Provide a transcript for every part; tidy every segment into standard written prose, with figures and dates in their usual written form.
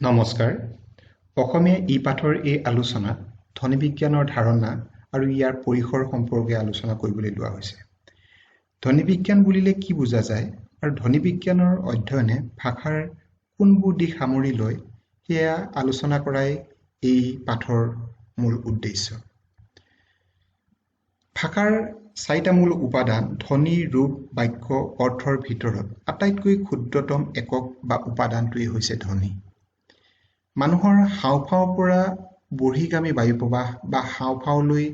নমস্কাৰ। অসমীয়া ই পাঠৰ এই আলোচনাত ধ্বনিবিজ্ঞানৰ ধাৰণা আৰু ইয়াৰ পৰিসৰ সম্পৰ্কে আলোচনা কৰিবলৈ লোৱা হৈছে। ধ্বনিবিজ্ঞান বুলিলে কি বুজা যায় আৰু ধ্বনিবিজ্ঞানৰ অধ্যয়নে ভাষাৰ কোনবোৰ দিশ সামৰি লয় সেয়া আলোচনা কৰাই এই পাঠৰ মূল উদ্দেশ্য। ভাষাৰ চাৰিটা মূল উপাদান ধ্বনি, ৰূপ, বাক্য, অৰ্থৰ ভিতৰত আটাইতকৈ ক্ষুদ্ৰতম একক বা উপাদানটোৱেই হৈছে ধ্বনি। মানুহৰ হাওঁফাওঁৰ পৰা বহিৰ্গামী বায়ুপ্ৰবাহ বা হাওঁফাওঁলৈ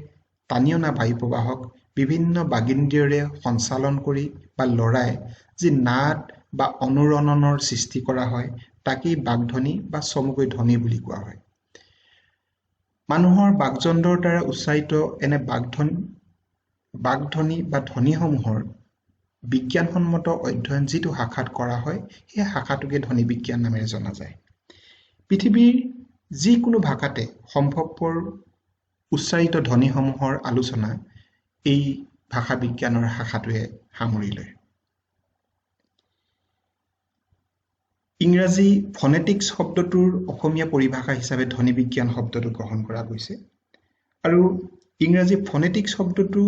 টানি অনা বায়ুপ্ৰবাহক বিভিন্ন বাগিন্দ্ৰিয়ৰে সঞ্চালন কৰি বা লৰাই যি নাদ বা অনুৰণনৰ সৃষ্টি কৰা হয় তাকেই বাগধ্বনি বা চমুকৈ ধ্বনি বুলি কোৱা হয়। মানুহৰ বাকযন্ত্ৰৰ দ্বাৰা উচ্চাৰিত এনে বাগধ্বনি বা ধ্বনিসমূহৰ বিজ্ঞানসন্মত অধ্যয়ন যিটো শাখাত কৰা হয় সেই শাখাটোকে ধ্বনিবিজ্ঞান নামেৰে জনা যায়। পৃথিৱীৰ যিকোনো ভাষাতে সম্ভৱপৰ উচ্চাৰিত ধ্বনিসমূহৰ আলোচনা এই ভাষা বিজ্ঞানৰ শাখাটোৱে সামৰি লয়। ইংৰাজী ফনেটিক্স শব্দটোৰ অসমীয়া পৰিভাষা হিচাপে ধ্বনিবিজ্ঞান শব্দটো গ্ৰহণ কৰা গৈছে আৰু ইংৰাজী ফনেটিক্স শব্দটো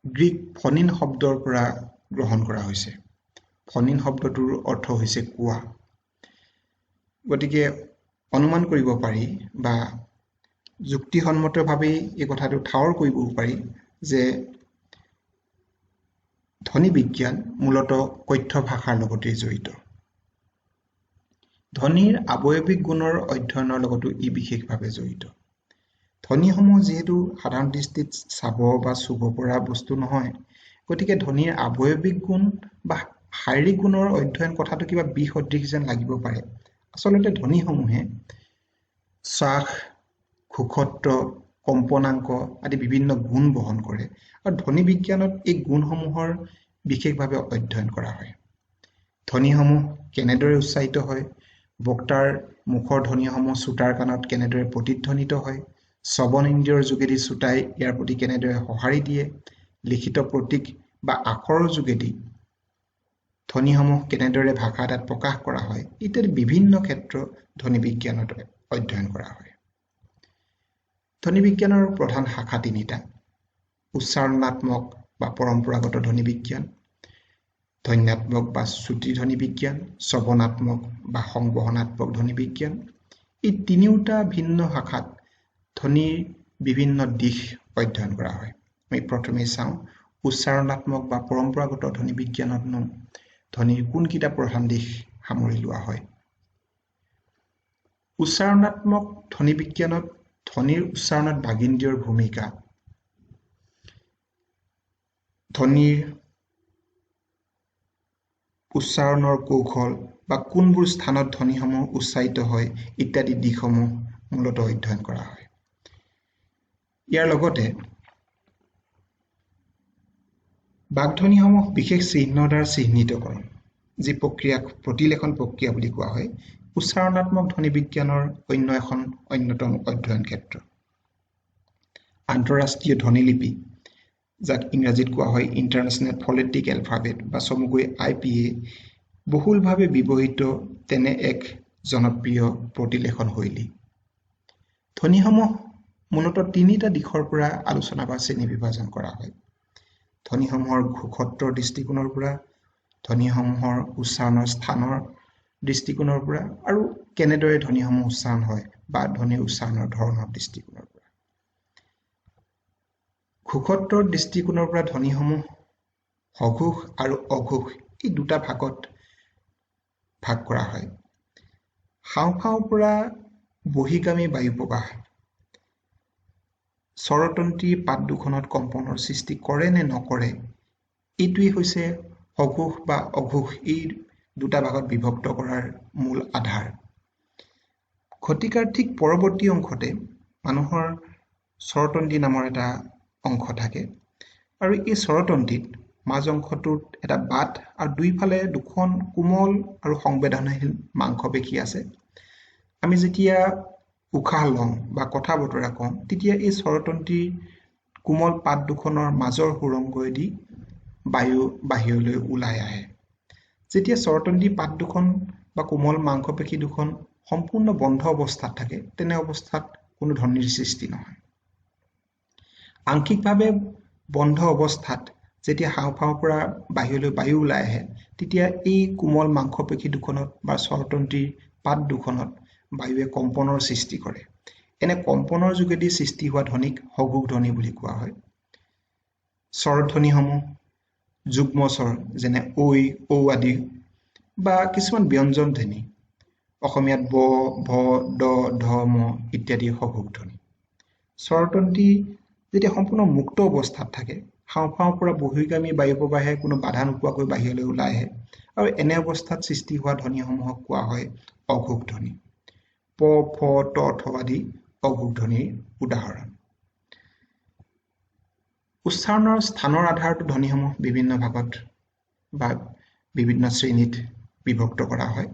গ্ৰীক ফনিন শব্দৰ পৰা গ্ৰহণ কৰা হৈছে। ফনিন শব্দটোৰ অৰ্থ হৈছে কোৱা। গতিকে অনুমান কৰিব পাৰি বা যুক্তিসন্মতভাৱেই এই কথাটো ঠাৱৰ কৰিব পাৰি যে ধ্বনিবিজ্ঞান মূলতঃ কথ্য ভাষাৰ লগতেই জড়িত। ধ্বনিৰ আৱয়ৱিক গুণৰ অধ্যয়নৰ লগতো ই বিশেষভাৱে জড়িত। ধ্বনিসমূহ যিহেতু সাধাৰণ দৃষ্টিত চাব বা চুব পৰা বস্তু নহয়, গতিকে ধ্বনিৰ আৱয়ৱিক গুণ বা শাৰীৰিক গুণৰ অধ্যয়ন কথাটো কিবা বিসদৃশ যেন লাগিব পাৰে। আচলতে ধ্বনিসমূহে শ্বাস, ঘোষত্ব, কম্পনাংক আদি বিভিন্ন গুণ বহন কৰে আৰু ধ্বনি বিজ্ঞানত এই গুণসমূহৰ বিশেষভাৱে অধ্যয়ন কৰা হয়। ধ্বনিসমূহ কেনেদৰে উচ্চাৰিত হয়, বক্তাৰ মুখৰ ধ্বনিসমূহ শ্ৰোতাৰ কাণত কেনেদৰে প্ৰতিধ্বনিত হয়, শ্ৰৱণ ইন্দ্ৰিয়ৰ যোগেদি শ্ৰোতাই ইয়াৰ প্ৰতি কেনেদৰে সঁহাৰি দিয়ে, লিখিত প্ৰতীক বা আখৰৰ যোগেদি ধ্বনিসমূহ কেনেদৰে ভাষা এটাত প্ৰকাশ কৰা হয় ইত্যাদি বিভিন্ন ক্ষেত্ৰ ধ্বনিবিজ্ঞানত অধ্যয়ন কৰা হয়। ধ্বনিবিজ্ঞানৰ প্ৰধান শাখা তিনিটা: উচ্চাৰণাত্মক বা পৰম্পৰাগত ধ্বনিবিজ্ঞান, ধ্বন্যাত্মক বা শ্ৰুতি ধ্বনিবিজ্ঞান, শ্ৰৱণাত্মক বা সংবহনাত্মক ধ্বনিবিজ্ঞান। এই তিনিওটা ভিন্ন শাখাত ধ্বনিৰ বিভিন্ন দিশ অধ্যয়ন কৰা হয়। আমি প্ৰথমে চাওঁ উচ্চাৰণাত্মক বা পৰম্পৰাগত ধ্বনিবিজ্ঞানতনো ধ্বনিৰ কোনকেইটা প্ৰধান দিশ সামৰি লোৱা হয়। উচ্চাৰণাত্মক ধ্বনিবিজ্ঞানত ধ্বনিৰ উচ্চাৰণত বাগিন্দ্ৰিয়ৰ ভূমিকা, ধ্বনিৰ উচ্চাৰণৰ কৌশল বা কোনবোৰ স্থানত ধ্বনিসমূহ উচ্চাৰিত হয় ইত্যাদি দিশসমূহ মূলতঃ অধ্যয়ন কৰা হয়। ইয়াৰ লগতে বাগধ্বনিসমূহ বিশেষ চিহ্নৰ দ্বাৰা চিহ্নিতকৰণ, যি প্ৰক্ৰিয়াক প্ৰতিলেখন প্ৰক্ৰিয়া বুলি কোৱা হয়, উচ্চাৰণাত্মক ধ্বনিবিজ্ঞানৰ অন্য এখন অন্যতম অধ্যয়ন ক্ষেত্ৰ। আন্তঃৰাষ্ট্ৰীয় ধ্বনিলিপি, যাক ইংৰাজীত কোৱা হয় ইণ্টাৰনেশ্যনেল ফনেটিক এলফাবেট বা চমুকৈ IPA, বহুলভাৱে ব্যৱহৃত তেনে এক জনপ্ৰিয় প্ৰতিলেখন শৈলী। ধ্বনিসমূহ মূলতঃ তিনিটা দিশৰ পৰা আলোচনা বা শ্ৰেণী বিভাজন কৰা হয়: ধ্বনিসমূহৰ ঘোষত্বৰ দৃষ্টিকোণৰ পৰা, ধ্বনিসমূহৰ উচ্চাৰণৰ স্থানৰ দৃষ্টিকোণৰ পৰা আৰু কেনেদৰে ধ্বনিসমূহ উচ্চাৰণ হয় বা ধ্বনিৰ উচ্চাৰণৰ ধৰণৰ দৃষ্টিকোণৰ পৰা। ঘোষত্বৰ দৃষ্টিকোণৰ পৰা ধ্বনিসমূহ সঘোষ আৰু অঘোষ এই দুটা ভাগত ভাগ কৰা হয়। হাওঁফাওঁৰ পৰা বহিৰ্গামী বায়ুপ্ৰবাহ স্বৰতন্ত্ৰীৰ পাত দুখনত কম্পনৰ সৃষ্টি কৰে নে নকৰে এইটোৱেই হৈছে সঘোষ বা অঘোষ এই দুটা ভাগত বিভক্ত কৰাৰ মূল আধাৰ। ঘটিকাৰ ঠিক পৰৱৰ্তী অংশতে মানুহৰ স্বৰতন্ত্ৰী নামৰ এটা অংশ থাকে আৰু এই স্বৰতন্ত্ৰীত মাজ অংশটোত এটা বাট আৰু দুইফালে দুখন কোমল আৰু সংবেদনশীল মাংসপেশী আছে। আমি যেতিয়া উশাহ লওঁ বা কথা বতৰা কওঁ তেতিয়া এই স্বৰতন্ত্ৰীৰ কোমল পাত দুখনৰ মাজৰ সুৰংগেদি বায়ু বাহিৰলৈ ওলাই আহে। যেতিয়া স্বৰতন্ত্ৰীৰ পাত দুখন বা কোমল মাংসপেশী দুখন সম্পূৰ্ণ বন্ধ অৱস্থাত থাকে, তেনে অৱস্থাত কোনো ধ্বনিৰ সৃষ্টি নহয়। আংশিকভাৱে বন্ধ অৱস্থাত যেতিয়া হাওঁফাওঁৰ পৰা বাহিৰলৈ বায়ু ওলাই আহে, তেতিয়া এই কোমল মাংসপেশী দুখনত বা স্বৰতন্ত্ৰীৰ পাত দুখনত বায়ুৱে কম্পনৰ সৃষ্টি কৰে। এনে কম্পনৰ যোগেদি সৃষ্টি হোৱা ধ্বনিক সঘোষ ধ্বনি বুলি কোৱা হয়। স্বৰধ্বনিসমূহ যুগ্ম স্বৰ, যেনে ঐ, ঔ আদি, বা কিছুমান ব্যঞ্জন ধ্বনি, অসমীয়াত ব, ভ, দ, ধ, ম ইত্যাদি সঘোষ ধ্বনি। স্বৰতন্ত্ৰী যেতিয়া সম্পূৰ্ণ মুক্ত অৱস্থাত থাকে, হাওঁফাওঁৰ পৰা বহিৰ্গামী বায়ু প্ৰবাহে কোনো বাধা নোপোৱাকৈ বাহিৰলৈ ওলাই আহে আৰু এনে অৱস্থাত সৃষ্টি হোৱা ধ্বনিসমূহক কোৱা হয় অঘোষ ধ্বনি। প, ফ, ত, থ আদি অঘোষ ধ্বনিৰ উদাহৰণ। উচ্চাৰণৰ স্থানৰ আধাৰতো ধ্বনিসমূহ বিভিন্ন ভাগত বা বিভিন্ন শ্ৰেণীত বিভক্ত কৰা হয়।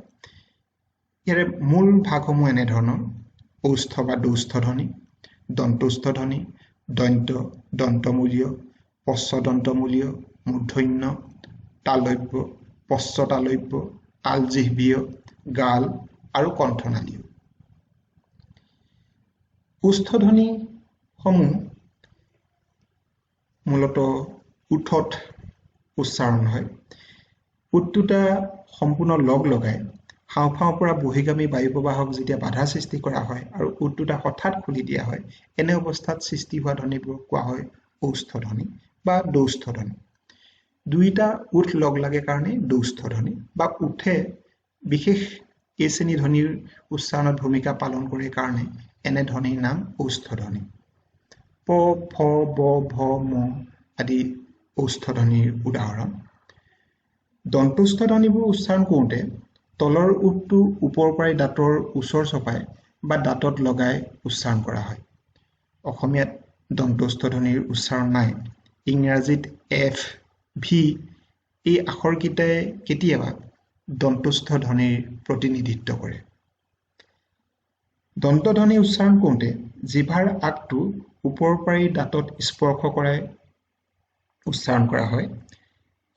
ইয়াৰে মূল ভাগসমূহ এনেধৰণৰ: ঔষ্ঠ বা দৌষ্ঠ ধ্বনি, দন্তোষ্ঠ ধ্বনি, দন্ত্য, দন্তমূলীয়, পশ্চদন্তমূলীয়, মূৰ্ধন্য, তালব্য, পশ্চতালব্য, আলজিহ্বীয়, গাল আৰু কণ্ঠনালীয়। ওষ্ঠধ্বনিসমূহ মূলতঃ ওঁঠত উচ্চাৰণ হয়। ওঁঠ দুটা সম্পূৰ্ণ লগ লগাই হাওঁফাওঁৰ পৰা বহিৰ্গামী বায়ু প্ৰবাহক যেতিয়া বাধা সৃষ্টি কৰা হয় আৰু ওঁঠ দুটা হঠাৎ খুলি দিয়া হয়, এনে অৱস্থাত সৃষ্টি হোৱা ধ্বনিবোৰক কোৱা হয় ঔষ্ঠধ্বনি বা দৌষ্ঠধ্বনি। দুইটা ওঁঠ লগ লাগে কাৰণে দৌষ্ঠধ্বনি বা ওঁঠে বিশেষ এই শ্ৰেণী ধ্বনিৰ উচ্চাৰণত ভূমিকা পালন কৰে কাৰণে এনে ধ্বনিৰ নাম ঔষ্ঠধ্বনি। প, ফ, ব, ভ, ম আদি ঔষ্ঠধ্বনিৰ উদাহৰণ। দন্তোষ্ঠ ধ্বনিবোৰ উচ্চাৰণ কৰোঁতে তলৰ ওঁঠটো ওপৰ পাৰি দাঁতৰ ওচৰ চপাই বা দাঁতত লগাই উচ্চাৰণ কৰা হয়। অসমীয়াত দন্তোষ্ঠ ধ্বনিৰ উচ্চাৰণ নাই। ইংৰাজীত এফ, ভি এই আখৰকেইটাই কেতিয়াবা দন্তোষ্ঠ ধ্বনিৰ প্ৰতিনিধিত্ব কৰে। দন্তধ্বনি উচ্চাৰণ কৰোঁতে জিভাৰ আগটো ওপৰ পাৰি দাঁতত স্পৰ্শ কৰাই উচ্চাৰণ কৰা হয়।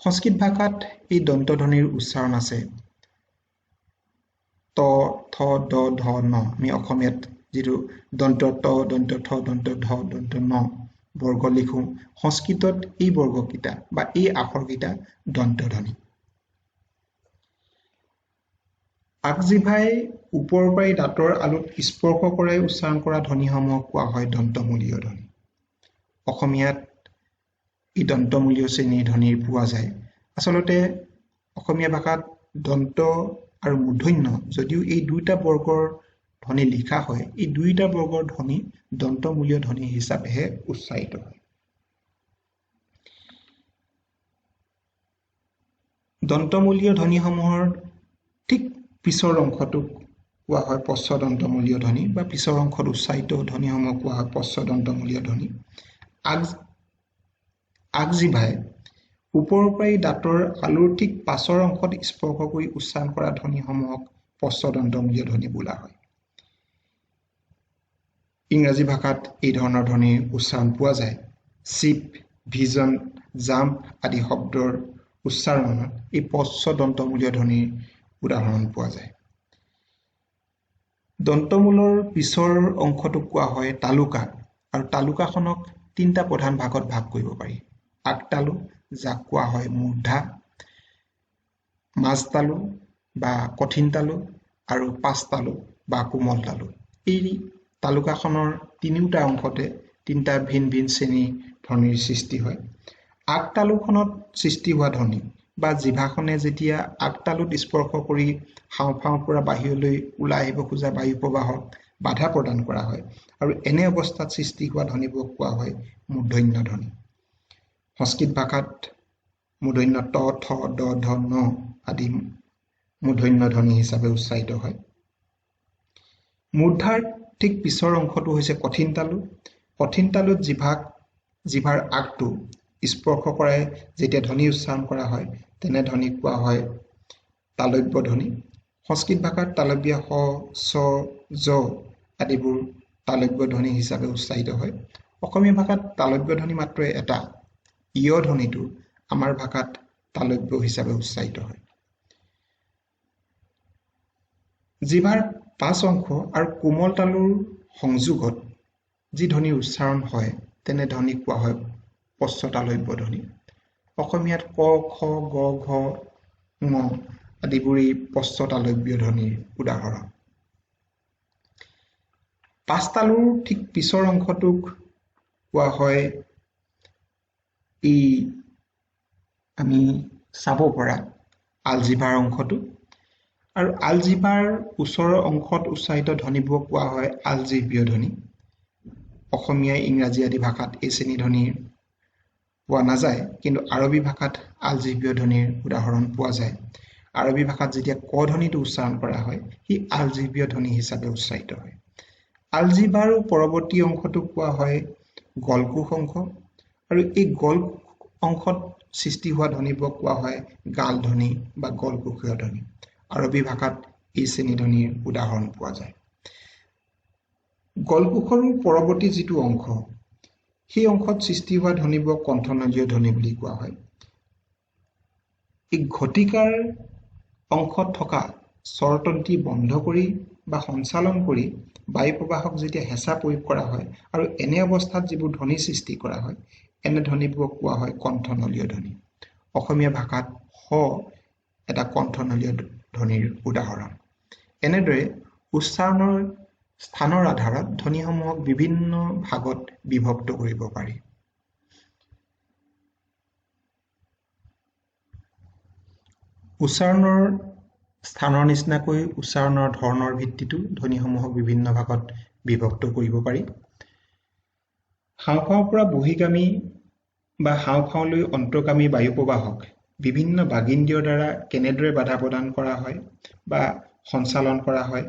সংস্কৃত ভাষাত এই দন্তধ্বনিৰ উচ্চাৰণ আছে ত, থ, দ, ধ, ন। আমি অসমীয়াত যিটো দন্ত ত, দন্ত থ, দন্ত ধ, দন্ত ন বৰ্গ লিখোঁ, সংস্কৃতত এই বৰ্গকেইটা বা এই আখৰকেইটা দন্তধ্বনি। আগজিভাই ওপৰ পাৰি দাঁতৰ আলুত স্পৰ্শ কৰাই উচ্চাৰণ কৰা ধ্বনিসমূহক কোৱা হয় দন্তমূলীয় ধ্বনি। অসমীয়াত এই দন্তমূলীয় শ্ৰেণীৰ ধ্বনিৰ পোৱা যায়। আচলতে অসমীয়া ভাষাত দন্ত আৰু মূৰ্ধন্য যদিও এই দুইটা বৰ্গৰ ধ্বনি লিখা হয়, এই দুইটা বৰ্গৰ ধ্বনি দন্তমূলীয় ধ্বনি হিচাপেহে উচ্চাৰিত হয়। দন্তমূলীয় ধ্বনিসমূহৰ ঠিক পিছৰ অংশটোক কোৱা হয় পশ্চদন্তমূলীয় ধ্বনি বা পিছৰ অংশত উচ্চাৰিত ধ্বনিসমূহক কোৱা হয় পশ্চদন্তমূলীয় ধ্বনি। আগজিভাই ওপৰৰ পাৰি দাঁতৰ আলুৰ ঠিক পাছৰ অংশত স্পৰ্শ কৰি উচ্চাৰণ কৰা ধ্বনিসমূহক পশ্চদন্তমূলীয় ধ্বনি বোলা হয়। ইংৰাজী ভাষাত এই ধৰণৰ ধ্বনিৰ উচ্চাৰণ পোৱা যায়। চিপ, ভিজন, জাম্প আদি শব্দৰ উচ্চাৰণত এই পশ্চদন্তমূলীয় ধ্বনিৰ উদাহৰণ পোৱা যায়। দন্তমূলৰ পিছৰ অংশটোক কোৱা হয় তালুকা আৰু তালুকাখনক তিনিটা প্ৰধান ভাগত ভাগ কৰিব পাৰি। আগতালু, যাক কোৱা হয় মূৰ্ধা, মাজতালু বা কঠিন তালু আৰু পাছতালু বা কোমল তালু। এই তালুকাখনৰ তিনিওটা অংশতে তিনিটা ভিন ভিন শ্ৰেণীৰ ধ্বনিৰ সৃষ্টি হয়। আগতালুখনত সৃষ্টি হোৱা ধ্বনি বা জিভাখনে যেতিয়া আগতালুত স্পৰ্শ কৰি হাওঁফাওঁৰ পৰা বাহিৰলৈ ওলাই আহিব খোজা বায়ু প্ৰবাহক বাধা প্ৰদান কৰা হয় আৰু এনে অৱস্থাত সৃষ্টি হোৱা ধ্বনিবোৰক কোৱা হয় মূৰ্ধন্য ধ্বনি। সংস্কৃত ভাষাত মূৰ্ধন্য ত, থ, দ, ধ, ন আদি মূৰ্ধন্য ধ্বনি হিচাপে উচ্চাৰিত হয়। মূৰ্ধাৰ ঠিক পিছৰ অংশটো হৈছে কঠিন তালু। কঠিন তালুত জিভাৰ আগটো স্পৰ্শ কৰাই যেতিয়া ধ্বনি উচ্চাৰণ কৰা হয়, তেনে ধ্বনিক কোৱা হয় তালব্য ধ্বনি। সংস্কৃত ভাষাত তালব্য স, ছ, জ আদিবোৰ তালব্য ধ্বনি হিচাপে উচ্চাৰিত হয়। অসমীয়া ভাষাত তালব্য ধ্বনি মাত্ৰ এটা, ইয় ধ্বনিটো আমাৰ ভাষাত তালব্য হিচাপে উচ্চাৰিত হয়। জিভাৰ পাছ অংশ আৰু কোমল তালুৰ সংযোগত যি ধ্বনিৰ উচ্চাৰণ হয় তেনে ধ্বনিক কোৱা হয় পশ্চতালব্য ধ্বনি। অসমীয়াত ক, খ, গ, ঘ, ঙ আদিবোৰ এই পশ্চতালব্য ধ্বনিৰ উদাহৰণ। পাছতালুৰ ঠিক পিছৰ অংশটোক কোৱা হয় এই আমি চাব পৰা আলজিভাৰ অংশটো, আৰু আলজিভাৰ ওচৰৰ অংশত উচ্চাৰিত ধ্বনিবোৰক কোৱা হয় আলজিভীয় ধ্বনি। অসমীয়া, ইংৰাজী আদি ভাষাত এই শ্ৰেণী ধ্বনিৰ পোৱা নাযায়, কিন্তু আৰবী ভাষাত আলজিভীয় ধ্বনিৰ উদাহৰণ পোৱা যায়। আৰবী ভাষাত যেতিয়া ক ধ্বনিটো উচ্চাৰণ কৰা হয় সি আলজিভীয় ধ্বনি হিচাপে উচ্চাৰিত হয়। আলজিভাৰ পৰৱৰ্তী অংশটোক কোৱা হয় গলকোষ অংশ, আৰু এই গল অংশত সৃষ্টি হোৱা ধ্বনিবোৰক কোৱা হয় গাল ধ্বনি বা গলকোষীয় ধ্বনি। আৰবী ভাষাত এই শ্ৰেণী ধ্বনিৰ উদাহৰণ পোৱা যায়। গলকোষৰো পৰৱৰ্তী যিটো অংশ, সেই অংশত সৃষ্টি হোৱা ধ্বনিবোৰক কণ্ঠনলীয় ধ্বনি বুলি কোৱা হয়। এই ঘটিকাৰ অংশত থকা স্বৰতন্ত্ৰী বন্ধ কৰি বা সঞ্চালন কৰি বায়ু প্ৰবাহক যেতিয়া হেঁচা প্ৰয়োগ কৰা হয় আৰু এনে অৱস্থাত যিবোৰ ধ্বনি সৃষ্টি কৰা হয় এনে ধ্বনিবোৰক কোৱা হয় কণ্ঠনলীয় ধ্বনি। অসমীয়া ভাষাত স এটা কণ্ঠনলীয় ধ্বনিৰ উদাহৰণ। এনেদৰে উচ্চাৰণৰ স্থানৰ আধাৰত ধ্বনিসমূহক বিভিন্ন ভাগত বিভক্ত কৰিব পাৰি। উচ্চাৰণৰ স্থানৰ নিচিনাকৈ উচ্চাৰণৰ ধৰণৰ ভিত্তিতো ধ্বনিসমূহক বিভিন্ন ভাগত বিভক্ত কৰিব পাৰি। হাওঁফাওঁৰ পৰা বহিঃগামী বা হাওঁফাওঁলৈ অন্তৰ্গামী বায়ু প্ৰবাহক বিভিন্ন বাগিন্দ্ৰিয়ৰ দ্বাৰা কেনেদৰে বাধা প্ৰদান কৰা হয় বা সঞ্চালন কৰা হয়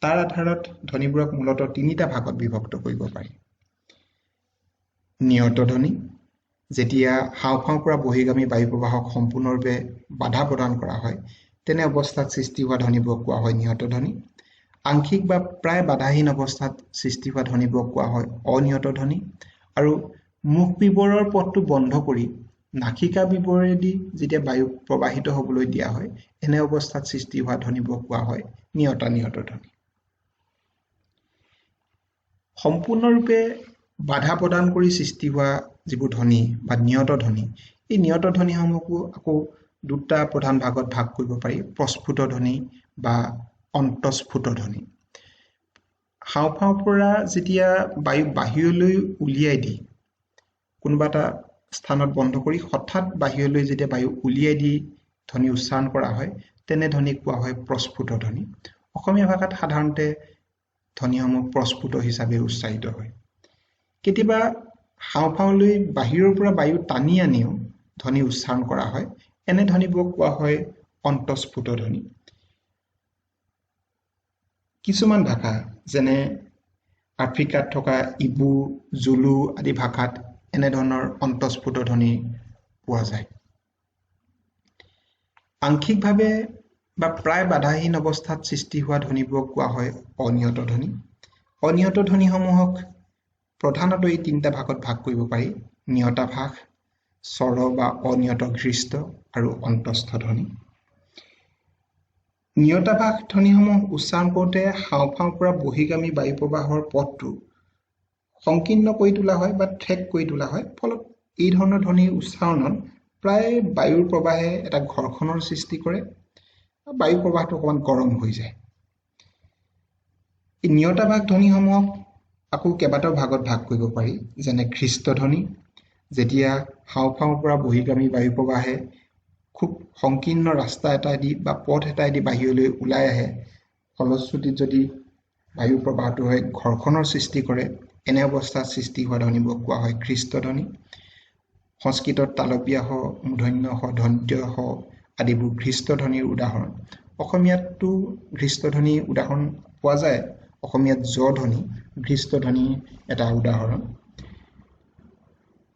তাৰ আধাৰত ধ্বনিবোৰক মূলতঃ তিনিটা ভাগত বিভক্ত কৰিব পাৰি। নিয়ত ধ্বনি, যেতিয়া হাওঁফাওঁৰ পৰা বহিঃগামী বায়ু প্ৰবাহক সম্পূৰ্ণৰূপে বাধা প্ৰদান কৰা হয় তেনে অৱস্থাত সৃষ্টি হোৱা ধ্বনিবোৰক কোৱা হয় নিয়ত ধ্বনি। আংশিক বা প্ৰায় বাধাহীন অৱস্থাত সৃষ্টি হোৱা ধ্বনিবোৰক কোৱা হয় অনিয়ত ধ্বনি। আৰু মুখ বিবৰৰ পথটো বন্ধ কৰি নাসিকা বিবৰেদি যেতিয়া বায়ু প্ৰবাহিত হ'বলৈ দিয়া হয় এনে অৱস্থাত সৃষ্টি হোৱা ধ্বনিবোৰক কোৱা হয় নিয়তানিয়ত ধ্বনি। সম্পূৰ্ণৰূপে বাধা প্ৰদান কৰি সৃষ্টি হোৱা যিবোৰ ধ্বনি বা নিয়ত ধ্বনি, এই নিয়ত ধ্বনিসমূহকো আকৌ দুটা প্ৰধান ভাগত ভাগ কৰিব পাৰি, প্ৰস্ফুট ধ্বনি বা অন্তঃস্ফুট ধ্বনি। হাওঁফাওঁৰ পৰা যেতিয়া বায়ু বাহিৰলৈ উলিয়াই দি কোনোবা এটা স্থানত বন্ধ কৰি হঠাৎ বাহিৰলৈ যেতিয়া বায়ু উলিয়াই দি ধ্বনি উচ্চাৰণ কৰা হয় তেনে ধ্বনিক কোৱা হয় প্ৰস্ফুট ধ্বনি। অসমীয়া ভাষাত সাধাৰণতে ধ্বনিসমূহ প্ৰস্ফুট হিচাপে উচ্চাৰিত হয়। কেতিয়াবা হাওঁফাওঁলৈ বাহিৰৰ পৰা বায়ু টানি আনিও ধ্বনি উচ্চাৰণ কৰা হয়, এনে ধ্বনিবোৰক কোৱা হয় অন্তঃস্ফুট ধ্বনি। কিছুমান ভাষা যেনে আফ্ৰিকাত থকা ইবু, জুলু আদি ভাষাত এনেধৰণৰ অন্তঃস্ফুট ধ্বনি পোৱা যায়। আংশিকভাৱে বা প্ৰায় বাধাহীন অৱস্থাত সৃষ্টি হোৱা ধ্বনিবোৰক কোৱা হয় অনিয়ত ধ্বনি। অনিয়ত ধ্বনিসমূহক প্ৰধানতঃ এই তিনিটা ভাগত ভাগ কৰিব পাৰি, নিয়তাভাস, স্বৰ বা অনিয়ত ঘৃষ্ট আৰু অন্তস্থ ধ্বনি। নিয়তাভাস ধ্বনিসমূহ উচ্চাৰণ কৰোঁতে হাওঁফাওঁৰ পৰা বহিঃগামী বায়ু প্ৰবাহৰ পথটো সংকীৰ্ণ কৰি তোলা হয় বা ঠেক কৰি তোলা হয়। ফলত এই ধৰণৰ ধ্বনিৰ উচ্চাৰণত প্ৰায় বায়ুৰ প্ৰবাহে এটা ঘৰ্ষণৰ সৃষ্টি কৰে, বায়ু প্ৰবাহটো অকণমান গৰম হৈ যায়। এই নিয়তাভাস ধ্বনিসমূহক আকৌ কেইবাটাও ভাগত ভাগ কৰিব পাৰি, যেনে খ্ৰীষ্ট ধ্বনি, যেতিয়া হাওঁফাওঁৰ পৰা বহিঃগামী বায়ু প্ৰবাহে খুব সংকীৰ্ণ ৰাস্তা এটাইদি বা পথ এটাইদি বাহিৰলৈ ওলাই আহে, ফলশ্ৰুতিত যদি বায়ু প্ৰবাহটো হয় ঘৰ্ষণৰ সৃষ্টি কৰে, এনে অৱস্থাত সৃষ্টি হোৱা ধ্বনিবোৰক কোৱা হয় খ্ৰীষ্ট ধ্বনি। সংস্কৃতত তালব্য স, মূৰ্ধন্য স, দন্ত্য স আদিবোৰ ঘৃষ্ট ধ্বনিৰ উদাহৰণ। অসমীয়াততো ঘৃষ্ট ধ্বনিৰ উদাহৰণ পোৱা যায়। অসমীয়াত জ ধ্বনি ঘৃষ্ট ধ্বনিৰ এটা উদাহৰণ।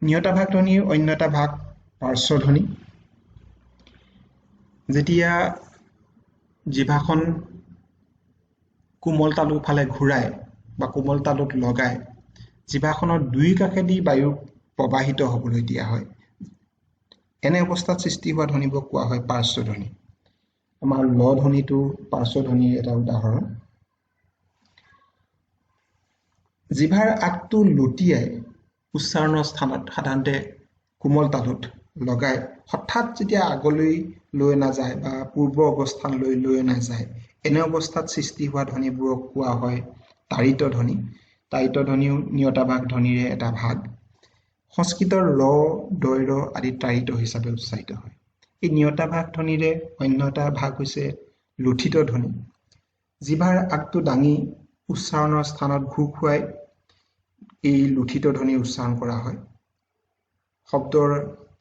নিয়তাভাস ধ্বনিৰ অন্য এটা ভাগ পাৰ্শ্বধ্বনি। যেতিয়া জিভাখন কোমল তালুৰ ফালে ঘূৰাই বা কোমল তালুত লগাই জিভাখনৰ দুই কাষেদি বায়ু প্ৰবাহিত হ'বলৈ দিয়া হয়, এনে অৱস্থাত সৃষ্টি হোৱা ধ্বনিবোৰক কোৱা হয় পাৰ্শ্বধ্বনি। আমাৰ ল ধ্বনিটো পাৰ্শ্বধ্বনিৰ এটা উদাহৰণ। জিভাৰ আগটো লুটিয়াই উচ্চাৰণৰ স্থানত সাধাৰণতে কোমল তালুত লগাই হঠাৎ যেতিয়া আগলৈ লৈ নাযায় বা পূৰ্ব অৱস্থানলৈ লৈ নাযায়, এনে অৱস্থাত সৃষ্টি হোৱা ধ্বনিবোৰক কোৱা হয় তাড়িত ধ্বনি। তাড়িত ধ্বনিও নিয়তাভাস ধ্বনিৰে এটা ভাগ। সংস্কৃতৰ ৰ, দৈৰ আদি তাড়িত হিচাপে উচ্চাৰিত হয়। এই নিয়তাভাস ধ্বনিৰে অন্য এটা ভাগ হৈছে লুঠিত ধ্বনি। জিভাৰ আগটো দাঙি উচ্চাৰণৰ স্থানত ঘূৰ খুৱাই এই লুঠিত ধ্বনি উচ্চাৰণ কৰা হয়। শব্দৰ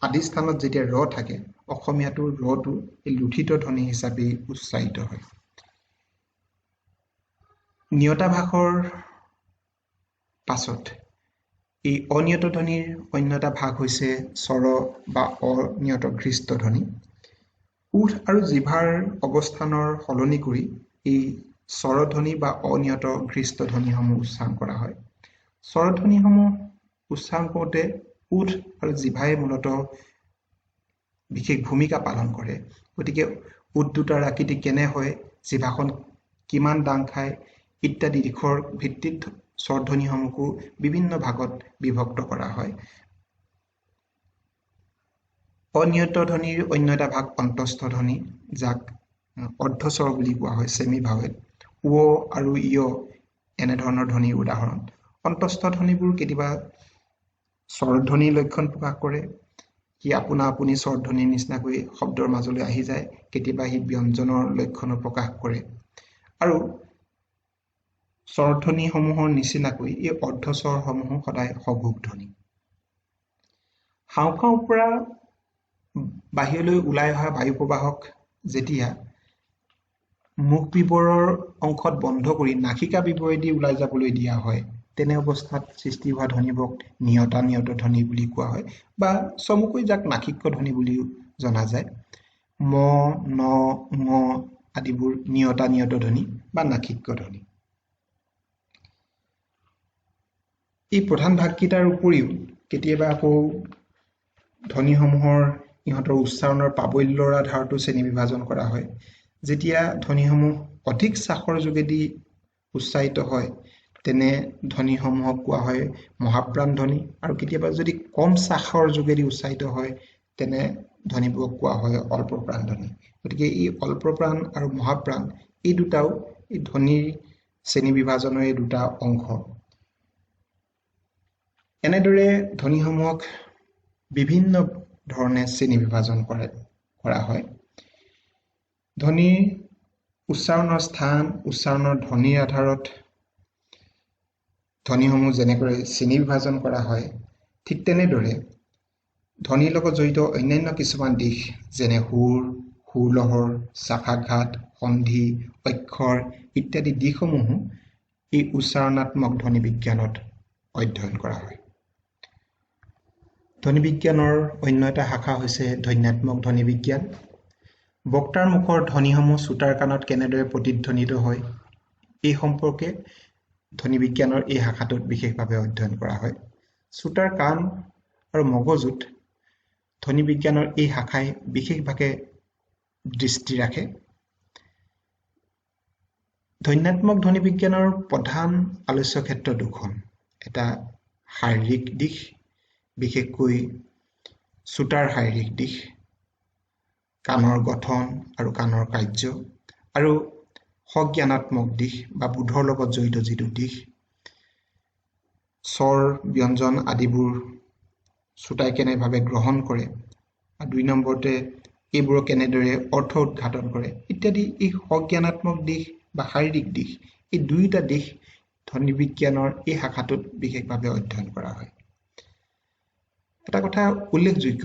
আদি স্থানত যেতিয়া ৰ থাকে, অসমীয়াটো ৰটো এই লুঠিত ধ্বনি হিচাপেই উচ্চাৰিত হয়। নিয়তাভাসৰ পাছত এই অনিয়ত ধ্বনিৰ অন্য এটা ভাগ হৈছে স্বৰ বা অনিয়ত ঘৃষ্ট ধ্বনি। ওঁঠ আৰু জিভাৰ অৱস্থানৰ সলনি কৰি এই স্বৰধ্বনি বা অনিয়ত ঘৃষ্ট ধ্বনিসমূহ উচ্চাৰণ কৰা হয়। স্বৰধ্বনিসমূহ উচ্চাৰণ কৰোঁতে ওঁঠ আৰু জিভাই মূলতঃ বিশেষ ভূমিকা পালন কৰে। গতিকে ওঁঠ দুটাৰ আকৃতি কেনে হয়, জিভাখন কিমান দাং খায় ইত্যাদি দিশৰ ভিত্তিত স্বৰধ্বনিসমূহকো বিভিন্ন ভাগত বিভক্ত কৰা হয়। অনিয়ত ধ্বনিৰ অন্য এটা ভাগ অন্তস্থ ধ্বনি, যাক অৰ্ধস্বৰ বুলি কোৱা হয়, ছেমি ভাৱেল। ৱ আৰু য় এনেধৰণৰ ধ্বনিৰ উদাহৰণ। অন্তস্থ ধ্বনিবোৰ কেতিয়াবা স্বৰধ্বনিৰ লক্ষণ প্ৰকাশ কৰে, সি আপোনা আপুনি স্বৰধ্বনিৰ নিচিনাকৈ শব্দৰ মাজলৈ আহি যায়, কেতিয়াবা সি ব্যঞ্জনৰ লক্ষণো প্ৰকাশ কৰে। আৰু স্বৰধ্বনিসমূহৰ নিচিনাকৈ এই অৰ্ধস্বৰসমূহো সদায় সঘোষ ধ্বনি। হাওঁফাওঁৰ পৰা বাহিৰলৈ ওলাই অহা বায়ু প্ৰবাহক যেতিয়া মুখ বিবৰৰ অংশত বন্ধ কৰি নাসিকা বিবৰেদি ওলাই যাবলৈ দিয়া হয়, তেনে অৱস্থাত সৃষ্টি হোৱা ধ্বনিবোৰক নিয়তানিয়ত ধ্বনি বুলি কোৱা হয় বা চমুকৈ যাক নাসিক্য ধ্বনি বুলিও জনা যায়। ম, ন, ঙ আদিবোৰ নিয়তানিয়ত ধ্বনি বা নাসিক্য ধ্বনি। এই প্ৰধান ভাগকেইটাৰ উপৰিও কেতিয়াবা আকৌ ধ্বনিসমূহৰ ইহঁতৰ উচ্চাৰণৰ প্ৰাবল্যৰ আধাৰতো শ্ৰেণী বিভাজন কৰা হয়। যেতিয়া ধ্বনিসমূহ অধিক শ্বাসৰ যোগেদি উচ্চাৰিত হয়, তেনে ধ্বনিসমূহক কোৱা হয় মহাপ্ৰাণ ধ্বনি, আৰু কেতিয়াবা যদি কম শ্বাসৰ যোগেদি উচ্চাৰিত হয়, তেনে ধ্বনিবোৰক কোৱা হয় অল্পপ্ৰাণ ধ্বনি। গতিকে এই অল্পপ্ৰাণ আৰু মহাপ্ৰাণ এই দুটাও এই ধ্বনিৰ শ্ৰেণী বিভাজনৰ এই দুটা অংশ। এনেদৰে ধ্বনিসমূহক বিভিন্ন ধৰণে শ্ৰেণী বিভাজন কৰা হয়। ধ্বনিৰ উচ্চাৰণৰ স্থান, উচ্চাৰণৰ ধ্বনিৰ আধাৰত ধ্বনিসমূহ যেনেকৈ শ্ৰেণী বিভাজন কৰা হয়, ঠিক তেনেদৰে ধ্বনিৰ লগত জড়িত অন্যান্য কিছুমান দিশ যেনে সুৰ, সুৰলহৰ, শ্বাসাঘাত, সন্ধি, অক্ষৰ ইত্যাদি দিশসমূহো এই উচ্চাৰণাত্মক ধ্বনি বিজ্ঞানত অধ্যয়ন কৰা হয়। ধ্বনি বিজ্ঞানৰ অন্য এটা শাখা হৈছে ধ্বন্যাত্মক ধ্বনি বিজ্ঞান। বক্তাৰ মুখৰ ধ্বনিসমূহ শ্ৰোতাৰ কাণত কেনেদৰে প্ৰতিধ্বনিত হয়, এই সম্পৰ্কে ধ্বনি বিজ্ঞানৰ এই শাখাটোত বিশেষভাৱে অধ্যয়ন কৰা হয়। শ্ৰোতাৰ কাণ আৰু মগজুত ধ্বনি বিজ্ঞানৰ এই শাখাই বিশেষভাৱে দৃষ্টি ৰাখে। ধ্বন্যাত্মক ধ্বনি বিজ্ঞানৰ প্ৰধান আলোচ্য ক্ষেত্ৰ দুখন, এটা শাৰীৰিক দিশ, বিশেষকৈ শ্ৰোতাৰ শাৰীৰিক দিশ, কাণৰ গঠন আৰু কাণৰ কাৰ্য, আৰু সজ্ঞানাত্মক দিশ বা বোধৰ লগত জড়িত যিটো দিশ, স্বৰ, ব্যঞ্জন আদিবোৰ শ্ৰোতাই কেনেভাৱে গ্ৰহণ কৰে, আৰু দুই নম্বৰতে এইবোৰক কেনেদৰে অৰ্থ উদ্ঘাটন কৰে ইত্যাদি। এই সজ্ঞানাত্মক দিশ বা শাৰীৰিক দিশ, এই দুয়োটা দিশ ধ্বনি বিজ্ঞানৰ এই শাখাটোত বিশেষভাৱে অধ্যয়ন কৰা হয়। এটা কথা উল্লেখযোগ্য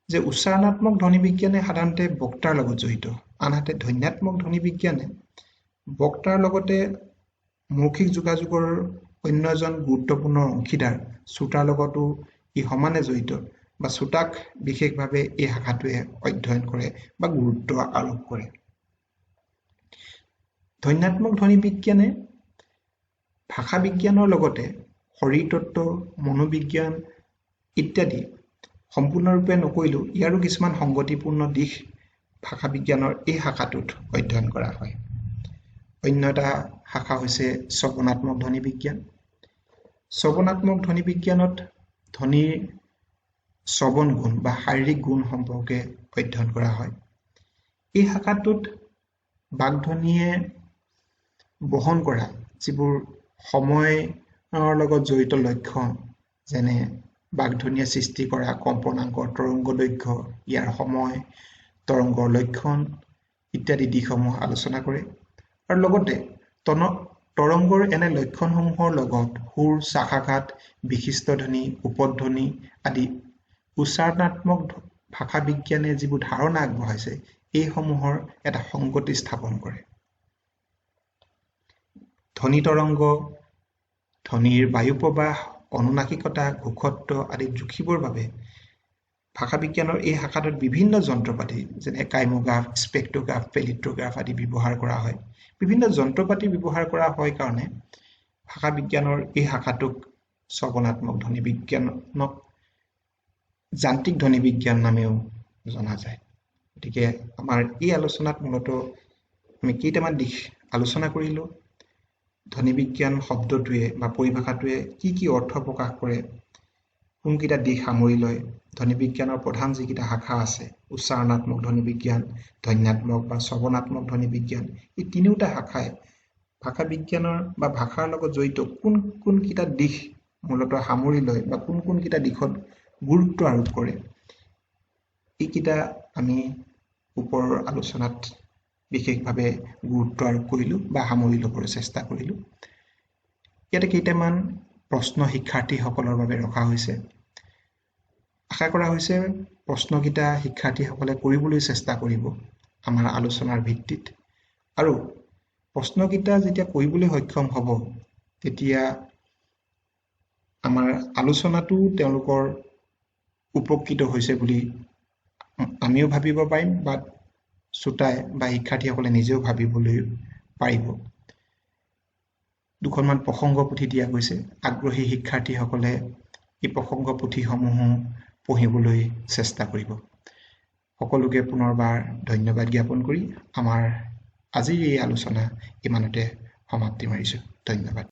যে উচ্চাৰণাত্মক ধ্বনি বিজ্ঞানে সাধাৰণতে বক্তাৰ লগত জড়িত, আনহাতে ধ্বন্যাত্মক ধ্বনি বিজ্ঞানে বক্তাৰ লগতে মৌখিক যোগাযোগৰ অন্য এজন গুৰুত্বপূৰ্ণ অংশীদাৰ শ্ৰোতাৰ লগতো ই সমানে জড়িত বা শ্ৰোতাক বিশেষভাৱে এই শাখাটোৱে অধ্যয়ন কৰে বা গুৰুত্ব আৰোপ কৰে। ধ্বন্যাত্মক ধ্বনি বিজ্ঞানে ভাষা বিজ্ঞানৰ লগতে শৰীৰতত্ত্ব, মনোবিজ্ঞান ইত্যাদি সম্পূৰ্ণৰূপে নকৰিলেও ইয়াৰো কিছুমান সংগতিপূৰ্ণ দিশ ভাষা বিজ্ঞানৰ এই শাখাটোত অধ্যয়ন কৰা হয়। অন্য এটা শাখা হৈছে শ্ৰৱণাত্মক ধ্বনি বিজ্ঞান। শ্ৰৱণাত্মক ধ্বনি বিজ্ঞানত ধ্বনিৰ শ্ৰৱণ গুণ বা শাৰীৰিক গুণ সম্পৰ্কে অধ্যয়ন কৰা হয়। এই শাখাটোত বাগধ্বনিয়ে বহন কৰা যিবোৰ সময়ৰ লগত জড়িত লক্ষণ, যেনে বাগধ্বনিয়ে সৃষ্টি কৰা কম্পনাংকৰ তৰংগ দৈৰ্ঘ্য, ইয়াৰ সময়, তৰংগৰ লক্ষণ ইত্যাদি দিশসমূহ আলোচনা কৰে আৰু লগতে তৰংগৰ এনে লক্ষণসমূহৰ লগত সুৰ, শ্বাসাঘাত, বিশিষ্ট ধ্বনি, উপধ্বনি আদি উচ্চাৰণাত্মক ভাষা বিজ্ঞানে যিবোৰ ধাৰণা আগবঢ়াইছে এইসমূহৰ এটা সংগতি স্থাপন কৰে। ধ্বনি তৰংগ, ধ্বনিৰ বায়ুপ্ৰবাহ, অনুনাসিকতা, ঘোষত্ব আদি জুখিবৰ বাবে ভাষা বিজ্ঞানৰ এই শাখাটোত বিভিন্ন যন্ত্ৰপাতি যেনে কাইমোগ্ৰাফ, স্পেক্ট্ৰগ্ৰাফ, পেলিট্ৰগ্ৰাফ আদি ব্যৱহাৰ কৰা হয়। বিভিন্ন যন্ত্ৰপাতি ব্যৱহাৰ কৰা হয় কাৰণে ভাষা বিজ্ঞানৰ এই শাখাটোক শ্ৰৱণাত্মক ধ্বনি বিজ্ঞানক যান্ত্ৰিক ধ্বনি বিজ্ঞান নামেও জনা যায়। গতিকে আমাৰ এই আলোচনাত মূলতঃ আমি কেইটামান দিশ আলোচনা কৰিলোঁ। ধ্বনি বিজ্ঞান শব্দটোৱে বা পৰিভাষাটোৱে কি কি অৰ্থ প্ৰকাশ কৰে, কোনকেইটা দিশ সামৰি লয়, ধ্বনি বিজ্ঞানৰ প্ৰধান যিকেইটা শাখা আছে, উচ্চাৰণাত্মক ধ্বনি বিজ্ঞান, ধ্বন্যাত্মক বা শ্ৰৱণাত্মক ধ্বনি বিজ্ঞান, এই তিনিওটা শাখাই ভাষা বিজ্ঞানৰ বা ভাষাৰ লগত জড়িত কোন কোনকেইটা দিশ মূলতঃ সামৰি লয় বা কোন কোনকেইটা দিশত গুৰুত্ব আৰোপ কৰে, এইকেইটা আমি ওপৰৰ আলোচনাত বিশেষভাৱে গুৰুত্ব আৰোপ কৰিলোঁ বা সামৰি ল'বলৈ চেষ্টা কৰিলোঁ। ইয়াতে কেইটামান প্ৰশ্ন শিক্ষাৰ্থীসকলৰ বাবে ৰখা হৈছে। আশা কৰা হৈছে প্ৰশ্নকেইটা শিক্ষাৰ্থীসকলে কৰিবলৈ চেষ্টা কৰিব আমাৰ আলোচনাৰ ভিত্তিত, আৰু প্ৰশ্নকেইটা যেতিয়া কৰিবলৈ সক্ষম হ'ব তেতিয়া আমাৰ আলোচনাটো তেওঁলোকৰ উপকৃত হৈছে বুলি আমিও ভাবিব পাৰিম বা শ্ৰোতাই বা শিক্ষাৰ্থীসকলে নিজেও ভাবিবলৈ পাৰিব। দুখনমান প্ৰসংগ পুথি দিয়া গৈছে, আগ্ৰহী শিক্ষাৰ্থীসকলে এই প্ৰসংগ পুথিসমূহো পঢ়িবলৈ চেষ্টা কৰিব। সকলোকে পুনৰবাৰ ধন্যবাদ জ্ঞাপন কৰি আমাৰ আজিৰ এই আলোচনা ইমানতে সমাপ্তি মাৰিছোঁ। ধন্যবাদ।